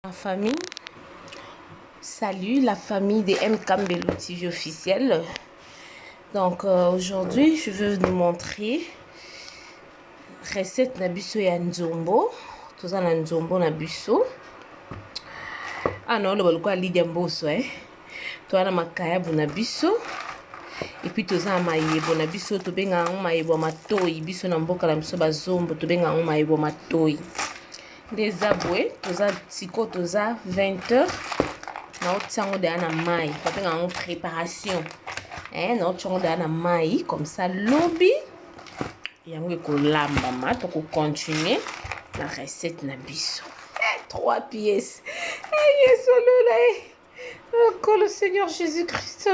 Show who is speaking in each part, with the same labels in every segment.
Speaker 1: La famille, salut la famille de M Kambelo TV officiel. Donc aujourd'hui, je veux vous montrer recette na biso ya nzombo. Toza na nzombo na biso. Ah non, le lokola Lydia Mboso eh. Toza na makayabu na biso. Et puis toza na mayebo na biso, tobenga yango mayebo ya matoyi. Biso na mboka na biso bazombo tobenga yango mayebo ya matoyi. Nde eza boye, toza sikoyo, toza 20 heures. Naotia yango deya na mai, babenga yango préparation, eh, naotia yango deya na mai comme ça lobi yango ekolambama. Tokocontinue na recette na biso. Eh, trois pièces, eh, Yesu olola, eh. Encore le Seigneur Jésus Christ.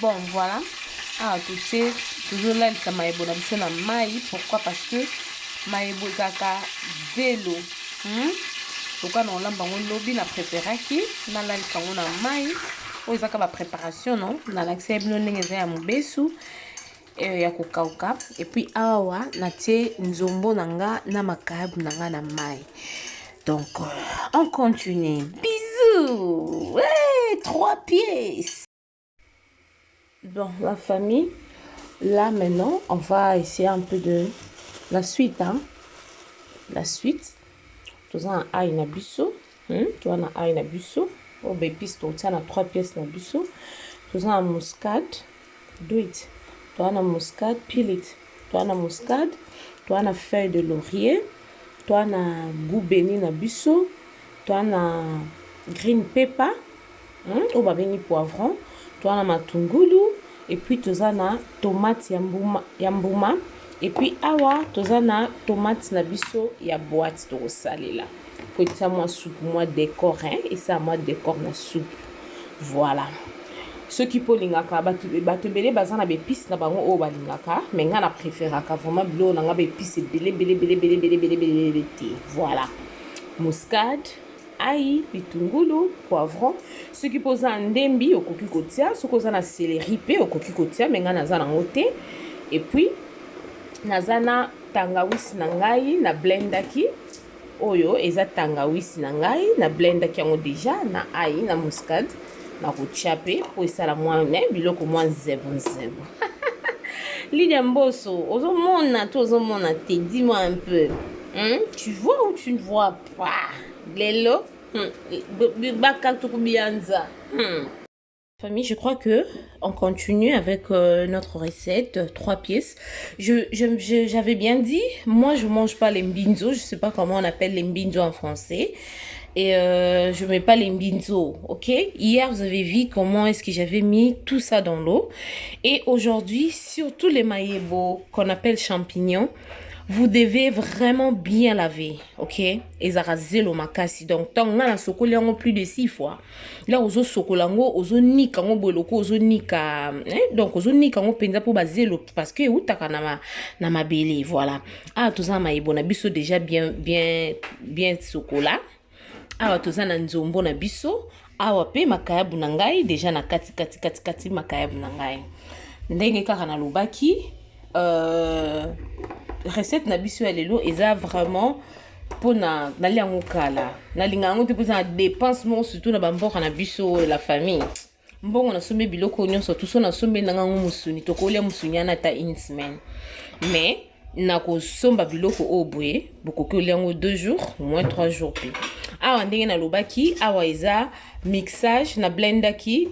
Speaker 1: Bon, voilà. Ah, totie, tozolalisa mayebo na biso na mai. Pourquoi? Parce que mayebo ezalaka zelo, Lokola na olamba yango lobi, na préféraki nalalisa yango na mai. Oyo ezaka bapréparation, no nalakisa bino ndenge eza ya mobesu ya kokauka. Et puis awa natie nzombo na nga na makayabu na nga na mai. Donc on continue. Bisous, ouais, trois pièces. Bon, la famille, là maintenant, on va essayer un peu de la suite, hein. La suite, toza na ail na biso, Toza na ail na biso, oyo baépice totia na trois pièces na biso. Toza na muscade, do it. Toza na muscade, peel it. Toza na muscade, toza na feuille de laurier, toza na goût béni na biso, toza na green pepper, Oyo babengi poivron, toza na matungulu, et puis toza na tomate ya mbuma, ya mbuma. Et puis awa toza na tomate na biso ya boîte, tokosalela po etia mwa supu, mwa décor, hein? Esala mwa décor na supu. Voilà. Soki mpo olingaka, bato ebele baza na baépice na bango oyo balingaka, mais ngai na préféraka vraiment biloko na ngai baépice ebele ebele ebele ebele ebele ebele ebele ebele te. Voilà, muscade, ail, bitungulu, poivron. Soki mpo oza na ndembi, okoki kotia. Soki oza na céleri mpe, okoki kotia, mais ngai naza nango te. Et puis naza na tangawisi na ngai, na blendaki. Oyo eza tangawisi na ngai, na blendaki yango déjà na ail na muscade. Na kotia mpe mpo esala mwa biloko mwa nzebo nzebo. Lydia Mboso, ozomona to ozomona te? Dis-moi un peu, Tu vois ou tu ne vois pas? Lelo bakatukubianza, Famille, je crois que on continue avec notre recette, trois pièces. J'avais bien dit, moi je mange pas les mbinzo, je sais pas comment on appelle les mbinzo en français. Et je mets pas les mbinzo, ok? Hier, vous avez vu comment est-ce que j'avais mis tout ça dans l'eau. Et aujourd'hui, surtout les mayebo qu'on appelle champignons, vous devez vraiment bien laver, ok? Ezaka zelo makasi. Donc ntango nga nasokoli yango plus de six fois, là ozosokola yango, ozonika yango boye loko ozonika, eh? Donc ozonika yango mpenza mpo bazelo, parce que eutaka na mabele. Voilà. Awa toza na mayebo na biso déjà bien bien bien sokola. Awa toza na nzombo na biso. Awa mpe makayabu na ngai déjà na kati kati kati kati makayabu na ngai. Ndenge kaka nalobaki, recette na biso ya lelo eza vraiment mpona nalia yango kala. Nalinga yango te mpo eza na dépense moko, surtout na bamboka na biso oyo. La famille, mbongo nasombi biloko nyonso tuso, nasombi nanga yango mosuni, tokolia mosuni wana ata une semaine. Mais nakosomba biloko oyo boye, bokoki olia yango 2 jours, au moins 3 jours. Mpe awa ndenge nalobaki, awa eza mixage, na blendaki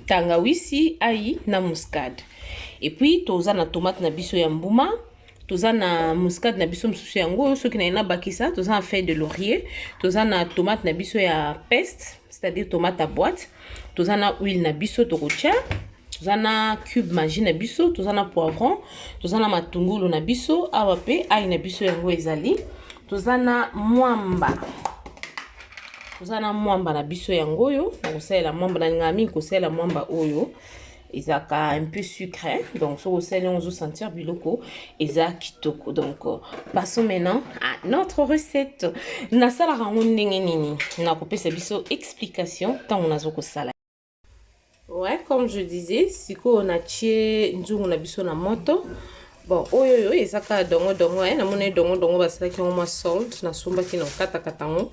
Speaker 1: tangawisi, ail na muscade. Et puis toza na tomate na biso ya mbuma, toza na muscade na biso mosusu yango oyo soki naye nabakisa, toza na feuille de laurier, toza na tomate na biso ya paste, c'est-à-dire tomate à boîte, toza na huile na biso tokotia, toza na cube Maggi na biso, toza na poivron, toza na matungulu na biso. Awa mpe ail na biso yango ezali. Toza na mwamba, toza na mwamba na biso yango oyo nakosalela mwamba. Nalingaka mingi kosalela mwamba oyo ezalaka un peu sucré. Donc soki osali yango, ozosentir biloko eza kitoko. Donc passons maintenant à notre recette. Nasalaka yango ndenge nini? Nakopesa biso explication ntango nazo kosala. Ouais, comme je disais, sikoyo natie nzungu na biso na moto. Bon, oyo oyo eza kaka dongo dongo, eh, namoni dongo dongo basalaki yango mwa solde, nasombaki na okatakata yango.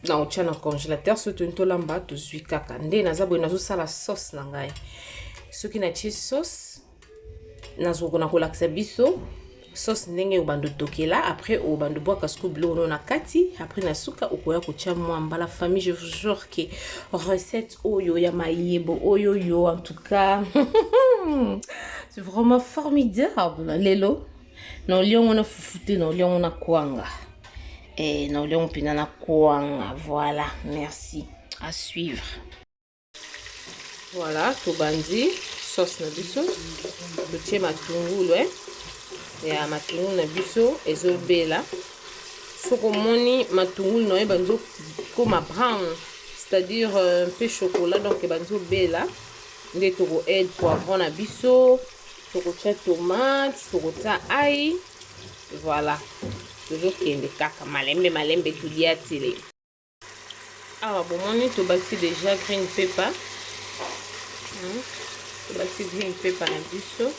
Speaker 1: Na otya na congélateur, soki toni tolamba, tozwi kaka. Nde naza boye, nazosala sauce na ngai. Soki natie sauce, nazokona kolakisa biso sauce ndenge obanda otokela. Après obanda obwaka sikoyo biloko no na kati. Après na suka okoya kotia mwamba. La famille, je vous jure que recette oyo ya mayebo oyo yo, en tout cas c'est vraiment formidable. Lelo na oliongo na fufu te, na oliongo na kwanga, eh, na oliongo mpenza na kwanga. Voilà, merci, à suivre. Voilà, tobandi sauce na biso, totie matungulu, eh? Ya matungulu na biso ezobela. Soki omoni matungulu na yo ebandi okoma brown, c'est-à-dire mpe chocolat, donc ebandi obela, nde toko aide poivron na biso, tokotia tomate, tokotia ail. Voilà, tozokende kaka malembe malembe, tolia tele. Awa bomoni tobakisi déjà green pepper, Tobakisi green pepper na biso,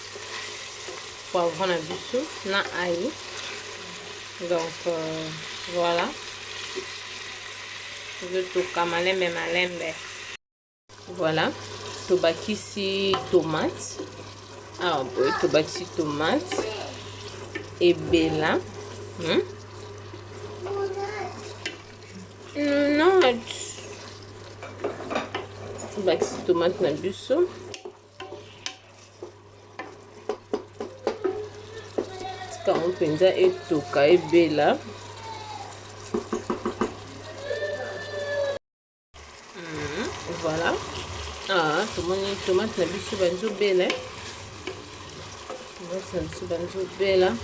Speaker 1: poivron na biso na ail. Donc voilà, tozotoka malembe malembe. Voilà, tobakisi tomate awa boye, tobakisi tomate ebela, Non, tobakisi tomate na biso. Tika yango mpenza etoka, ebela. Voilà, ah, tomoni tomate na biso banzobela, tomate na biso banzobela.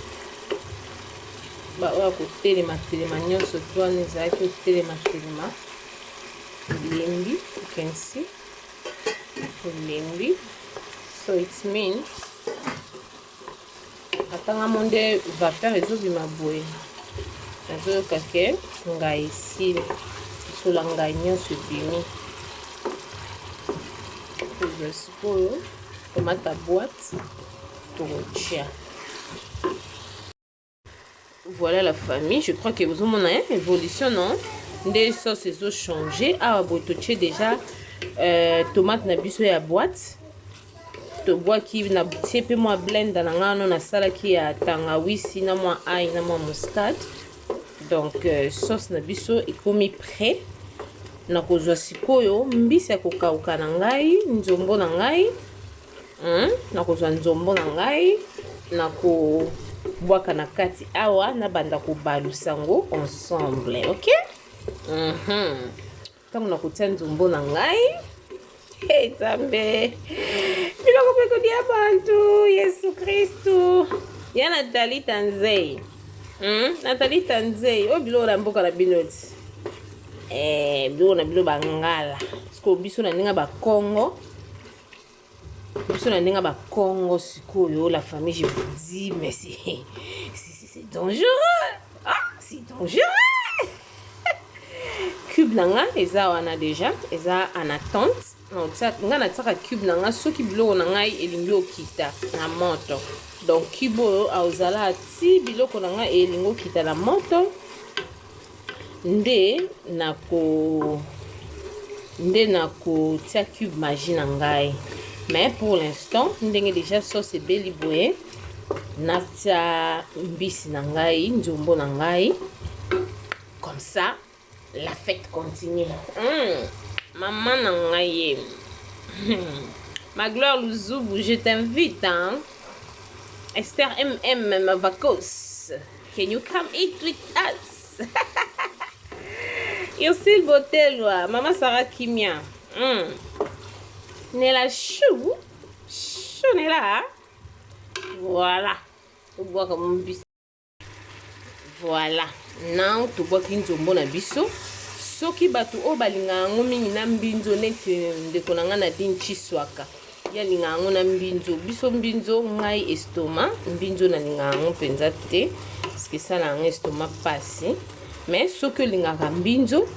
Speaker 1: Baoyo ya kotelema telema nyonso to wana ezalaki kotelema telema, elembi. You can see, elembi. So it means atanga mo nde vapeur ezobima boye, nazoyoka ke ngai esili, sola ngai nyonso ebimi. Tozwa sikoyo tomate ya boîte, tokotia. Voilà la famille, je crois que bozomona évolution, non? Nde sauce ezochange awa boye. Totie déjà tomate na biso ya boîte, tobwaki na tie mpe mwa blender na ngai wana nasalaki ya tangawisi na mwa ail na mwa muscade. Donc sauce na biso ekomi prêt. Nakozwa sikoyo mbisi ya kokauka na ngai, nzombo na ngai, Nakozwa nzombo na ngai, nakobwaka na kati awa, nabanda kobalusa yango ensemble. Ok, Ntango nakotia nzombo na ngai, hey, Nzambe, biloko mpe kolia bantu, Yesu Kristu ya Natali Tanzei, Natali Tanzei, oyo biloko na mboka na bino ti, biloko na bino bangala. Sikoyo biso na ndenge bakongo, biso na ndenge bakongo sikoyo, la famille, je vous dis, mais c'est dangereux, ah, c'est dangereux. Cube na nga eza wana déjà, eza en attente. Nga natiaka cube na nga soki biloko na ngai elingi okita na moto. Donc cube oyo aozala ti biloko na ngai elingi okita na moto, nde nakotia cube Maggi na ngai. Mais pour l'instant, ndenge déjà sauce ebeli boye, natia mbisi na ngai, nzombo na ngai. Comme ça la fête continue. Mama na ngai ye, ma Gloire Luzubu, je t'invite, hein? Esther MM Mavakos, can you come eat with us? Ursule Botelwa, Mama Sarah Kimia, Nela Chou Chou, Nela. Voilà, tobwaka mbisi. Voilà, now tobwaki nzombo na biso. Soki bato oyo balingaka yango mingi na mbinzo, neti ndeko na ngai Nadine Chiswaka, ye alingaka yango na mbinzo. Biso mbinzo, ngai estomac, mbinzo nalingaka yango mpenza te, parce esala yango estomac pasi. Mais soki olingaka mbinzo,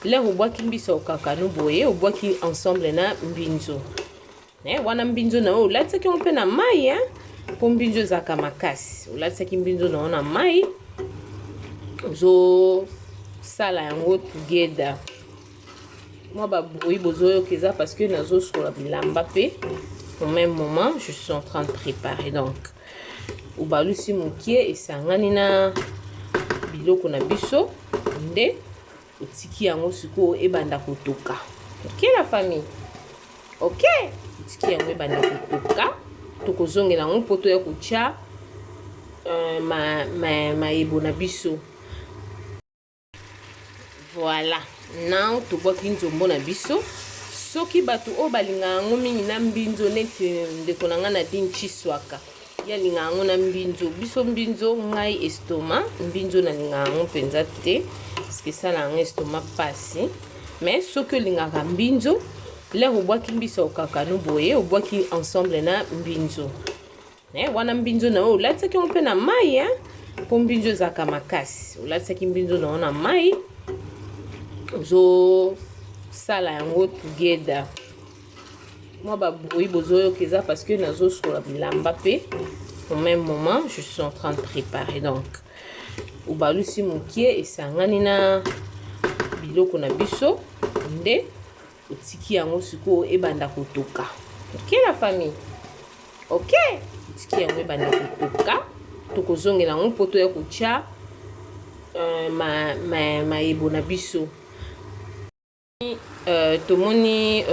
Speaker 1: lere obwaki mbisi okakano boye, obwaki ensemble na mbinzo, wana mbinzo na yo olatisaki yango mpe na mai, mpo mbinzo ezalaka makasi. Olatisaki mbinzo na yo na mai, ozosala. Tozosala yango together. Mwa ba bruit bozoyoka eza parce que nazosukola bilamba mpe au même moment je suis en train de préparer. Donc obalusi mokie esangani na biloko na biso nde otiki yango sikoyo ebanda kotoka. Ok la famille, ok, otiki yango ebanda kotoka, tokozongela yango mpo toya kotia mayebo na biso. Voilà, now tobwaki nzombo na biso. Soki bato oyo balingaka yango mingi na mbinzo, neti ndeko na ngai Nadine Chiswaka, ye alingaka yango na mbinzo. Biso mbinzo, ngai estomac mbinzo nalingaka yango mpenza te, parce que esala yango estomac pasi. Mais soki olingaka mbinzo, lere obwaki mbisi okakanu boye, obwaki ensemble na mbinzo. Wana mbinzo na yo olatisaki yango mpe na mai, mpo mbinzo ezalaka makasi. Olatisaki mbinzo na yo na mai, ozosala yango together. Mwa ba bruit bozoyoka eza parce que nazosukola bilamba mpe au même moment je suis en train de préparer. Donc obalusi mokie esangani na biloko na biso nde otiki yango sikoyo ebanda kotoka. Ok la famille, ok, otiki yango ebanda kotoka, tokozongela yango mpo toya kotia mayebo na biso. Tomoni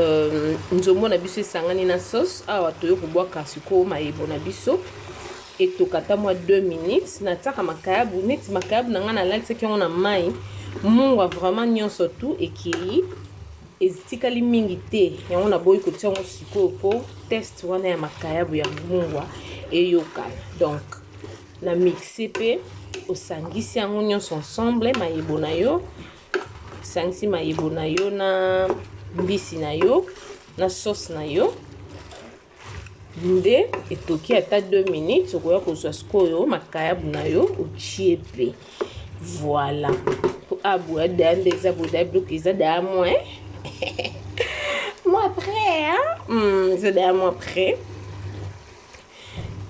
Speaker 1: nzombo na biso esangani na sauce. Awa toyo kobwaka sikoyo mayebo na biso, etoka ata mwa 2 minutes. Natiaka makayabu, neti makayabu na ngai nalalisaki yango na mai, mungwa vraiment nyonso tu ekei, etikali mingi te. Yango naboyi kotia yango sikoyo mpo teste wana ya makayabu ya mungwa eyokana. Donc na mixe mpe osangisi yango nyonso ensemble, mayebo na yo, osangisi mayebo na yo na mbisi na yo na sauce na yo nde etoki ata 2 minutes. Okoya kozwa sikoyo makayabu na yo, otie mpe. Voilà, aboya daya nde eza boye, daya biloko eza daya moins prêt, eza daya moins prêt.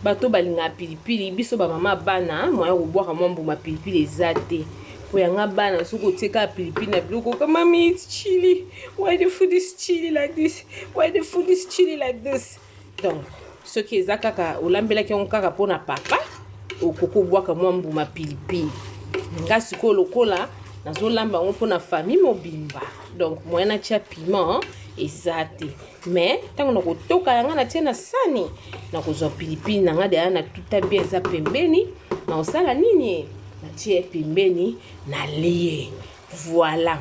Speaker 1: Bato balingaka pilipili, biso bamama bana, moya kobwaka mwa mbuma pilipili eza te. Po yanga bana, soki otie kaka pilipili na biloko, ka mami, it's chili, why the food is chili like this, why the food is chili like this? Donc soki eza kaka olambelaki yango kaka mpona papa, okoki kobwaka mwa mbuma pilipili. Nga sikoyo lokola nazolamba yango mpona famille mobimba, donc moyen natia piment eza te. Mais ntango nakotoka yanga, natie na sani, nakozwa pilipili na nga deya natuta bien, eza pembeni. Nakosala nini? Natie pembeni, nalie. Voilà,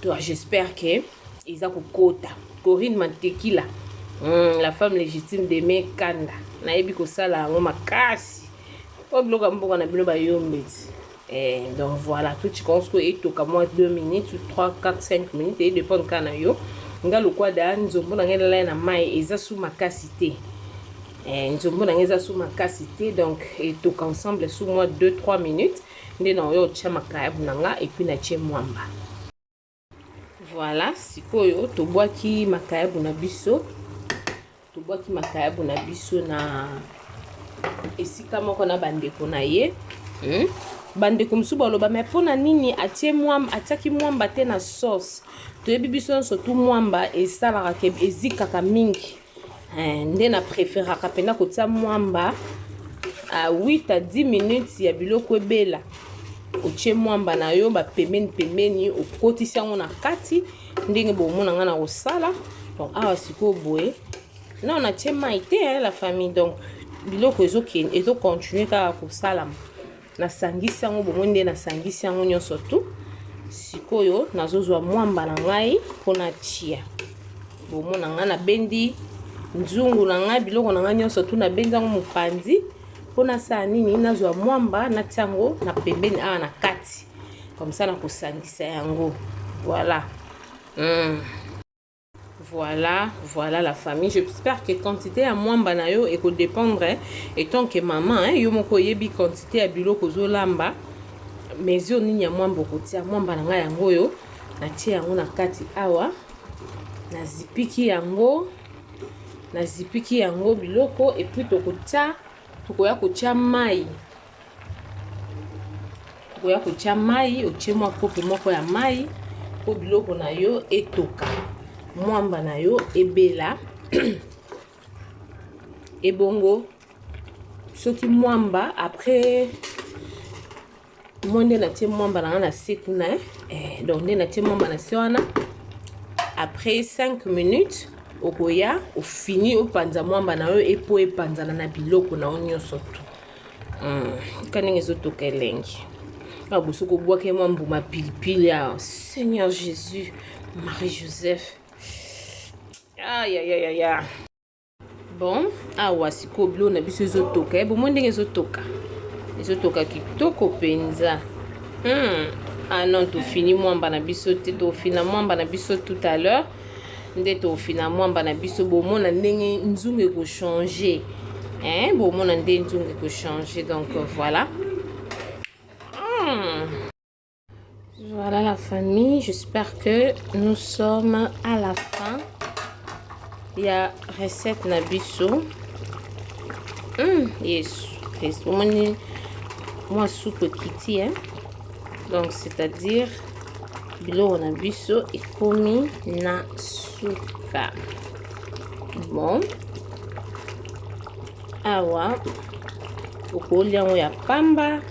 Speaker 1: donc j'espère que eza kokota. Corinne Mantekila, la femme légitime de Kanda, nayebi kosala yango makasi po biloko ya mboka na bino bayombeti. Donc voilà, tout pense que etoka mwa 2 minutes, 3, 4, 5 minutes, e dépendre kaka na yo. Nga lokwa da nzombo na ngai elala na mai, eza su makasi te. Nzombo na ngai eza su makasi te, donc etoka ensemble su mwa 2 3 minutes nde na oyo otia makayabu na nga et puis natie mwamba. Voilà, sikoyo tobwaki makayabu na biso, tobwaki makayabu na biso na esika moko na bandeko na ye. Bandeko mosusu baloba: me mpona nini atie mwamba, atiaki mwamba te na sauce? Toyebi biso nyonso tu mwamba esalaka ke ezikaka mingi. Nde na préféraka mpenza kotia mwamba a 8 à 10 minutes ya biloko ebela. Otie mwamba na yo bapembeni pembeni, okotisi yango na kati ndenge bomona nga na kosala. Donc awa sikoyo boye, non, natie mai te, hein, la famille. Donc biloko ezocontinue kaka kosalama. Nasangisi yango, bomoi nde nasangisi yango nyonso tu. Sikoyo nazozwa mwamba na ngai mpona tia. Bomona ngai nabendi nzungu na ngai, biloko na ngai nyonso tu nabendi yango mopanzi. Mpo nasala nini? Nazwa mwamba, natia yango na pembeni awa na kati, comme ça nakosangisa yango. Voilà. Voilà, voilà la famille. J'espère que quantité ya mwamba na yo ekodépendre étant que maman, hein, yo moko oyebi quantité ya biloko ozolamba, mesure nini ya mwamba okotia. Mwamba na ngai yango oyo, natie yango na kati awa, nazipiki yango, nazipiki yango biloko et puis tokotia, tokoya kotia mai. Okoya kotia mai, otie mwa kope moko ya mai mpo biloko na yo etoka, mwamba na yo ebela. Ebongo soki mwamba après moi nde natie mwamba na nga na se kuna, eh, donc nde natie mwamba na se wana, après 5 minutes okoya ofini opanza mwamba na yo epo epanzana na biloko na yo nyonso tu. Ka ndenge ezotoka elengi awa, boso kobwaka mwa mbuma pilipili ya Seigneur Jésus, Marie Joseph, ayayayaya. Bon, awa sikoyo biloko na biso ezotoka. Bomoi ndenge ezotoka, ezotoka kitoko mpenza. Ah non, tofini mwamba na biso te. Tofina mwamba na biso tout à l'heure. Nde tofina mwamba na biso, bomona ndenge nzungu ekochange, hein? Bomona nde nzungu ekochange. Donc voilà. Voilà la famille, j'espère que nous sommes à la fin. Il y a recette na biso. Yes, Christ. Omoni mwa supu ekiti, hein? Donc c'est-à-dire biloko na biso ekomi na suka. Bon, awa okolia yango ya pamba,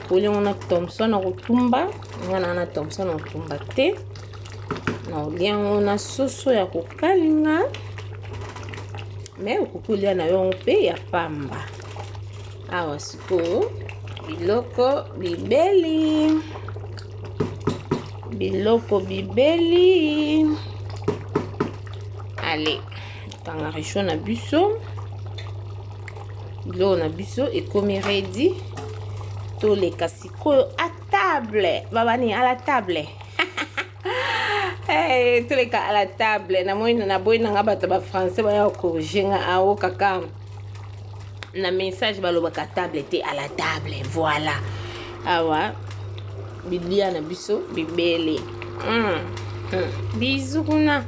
Speaker 1: okolia yango na thomson na kotumba. Nga na thomson na kotumba te, na olia yango na soso ya kokalinga, mais okoki kolia na yo yango mpe ya pamba. Awa sikoyo biloko bibeli, biloko bibeli. Ale, kanga réchaud na biso, biloko na biso ekomi ready. Toleka sikoyo à table, babani, à la table. Hey, toleka à la table. Namoni naboyi nanga bato bafrançais baya kocorriger nga awo kaka na message. Balobaka table te, à la table. Voilà, awa bilia na biso bibele. Bizu kuna,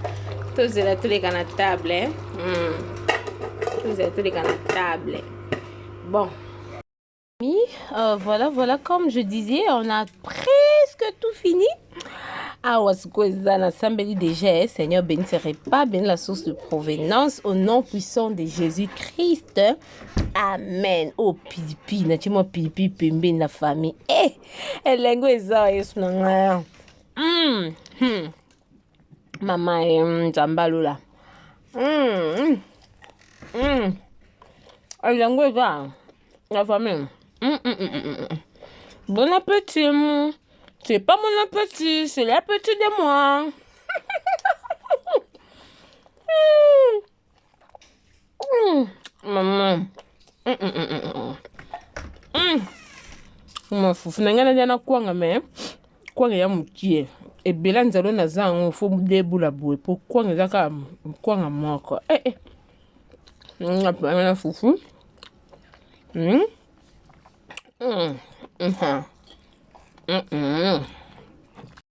Speaker 1: tozela toleka na table, eh? Tozela toleka na table. Bon, voilà, comme je disais, on a presque tout fini. Awa sikoyo eza nasambeli déjà, eh? Seigneur, bénis ce repas, bénis la source de provenance, au nom puissant de Jésus-Christ, amen. Oh, pilipi, natie mwa pilipi pembeni na famille. Eh, elengo eza, Yesu na ngai. Mama e, Nzambe alola. Elengo eza la famille. Bon appétit. C'est pas mon appétit, c'est l'appétit de moi. Maman. Mafufu na ngai nalia na kwanga, mais kwanga ya mokie ebela nzalo naza yango, fo debula boye po kwanga eza kaka kwanga moko. Eh, eh. Na fufu. Mm. Mm. Mm. Mm.